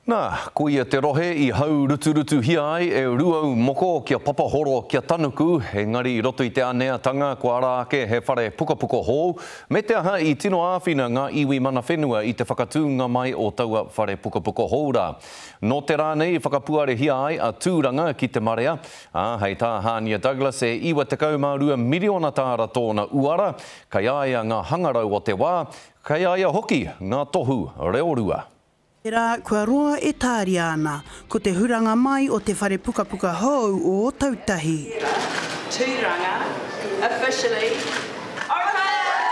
Nā, koia te rohe i hauruturutuhia ai e Rūaumoko kia papahoro kia tanuku, engari i roto i te aneatanga kua ara ake he whare pukapuka hou, me te aha i tino āwhina ngā iwi mana whenua i te whakatūnga mai o taua whare pukapuka hou rā. Nō te rā nei i whakapuarehia ai a Tūranga ki te marea, ā, hei tā Hānia Douglas e 92 miriona tāra tōna uara, kei a ia ngā hangarau o te wā, kei a ia hoki ngā tohu reorua. Te rā kua roa e tāria ana, ko te huranga mai o te whare pukapuka hou o Ōtautahi. Tērā, Tūranga, officially open!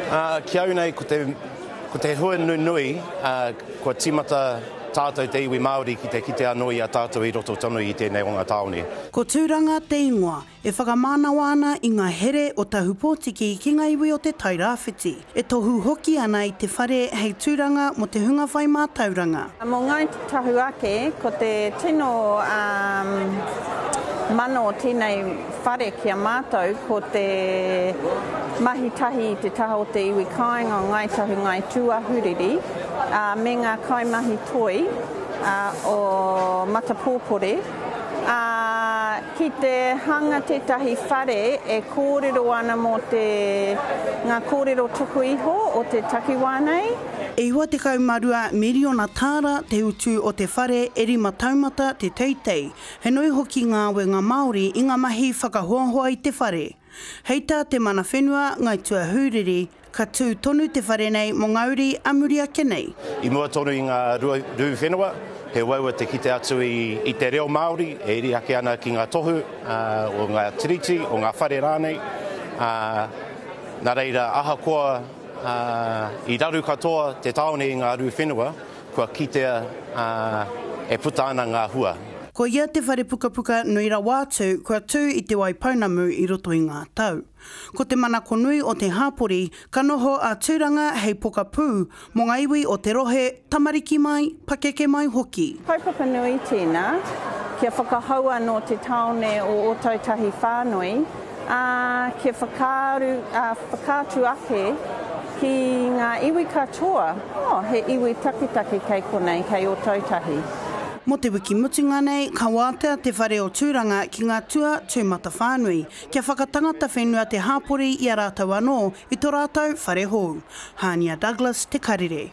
Ā, ki au nei ko te, ko te hua nunui, ā, kua tīmata tātou te iwi Māori ki te kite anō i a tātou i roto tonu i tēnei o ngā tāone. Ko Tūranga te ingoa, E whakamānawa ana i ngā here o Tahupōtiki ki ngā iwi o Te Tai Rāwhiti, e tohu hoki ana i te whare hei tūranga mō te hunga whai mātauranga. Mō Ngāi Tahu ake, ko te tino mana o tēnei whare ki a mātou ko te mahi tahi i te taha o te iwi kāinga o Ngāi Tahu Ngāi Tūāhuriri me ngā kaimahi toi o Matapōpore, ā, Ki te hanga tētahi whare e kōrero ana mō te, ngā kōrero tuku iho o te takiwā nei. E 92 miriona tāra te utu o te whare e rima taumata te teitei, he nui hoki ngā awenga Māori i ngā mahi whakahoahoa i te whare. Hei tā te mana whenua, Ngai Tuahuriri, Ka tū tonu te whare nei mō ngā uri a muri ake nei. I mua tonu i ngā rū whenua, he uaua te kite atu i te reo Māori e iri ake ana ki ngā tohu o ngā tiriti, o ngā whare rānei. Nā reira, ahakoa i raru katoa te tāone i ngā rū whenua, kua kitea e puta ana ngā hua. Ko ia te whare pukapuka nui rawa atu kua tū i Te Waipounamu i roto i ngā tau. Ko te manako nui o te hāpori, ka noho a Tūranga hei pokapū mō ngā iwi o te rohe, tamariki mai, pakeke mai hoki. Kaupapa nui tēnā, kia whakahou anō te tāone o Ōtautahi whānui, ā, kia whakaaru, ā, whakaatu ake ki ngā iwi katoa, oh, he iwi taketake kei konei, kei Ōtautahi. Mō te wiki mutunga nei, ka wātea te whare o Tūranga ki ngā tua tūmatawhānui, Kia whakatangata whenua te hāpori i a rātou anō i to rātou whare hou. Hānia Douglas, Te Karere.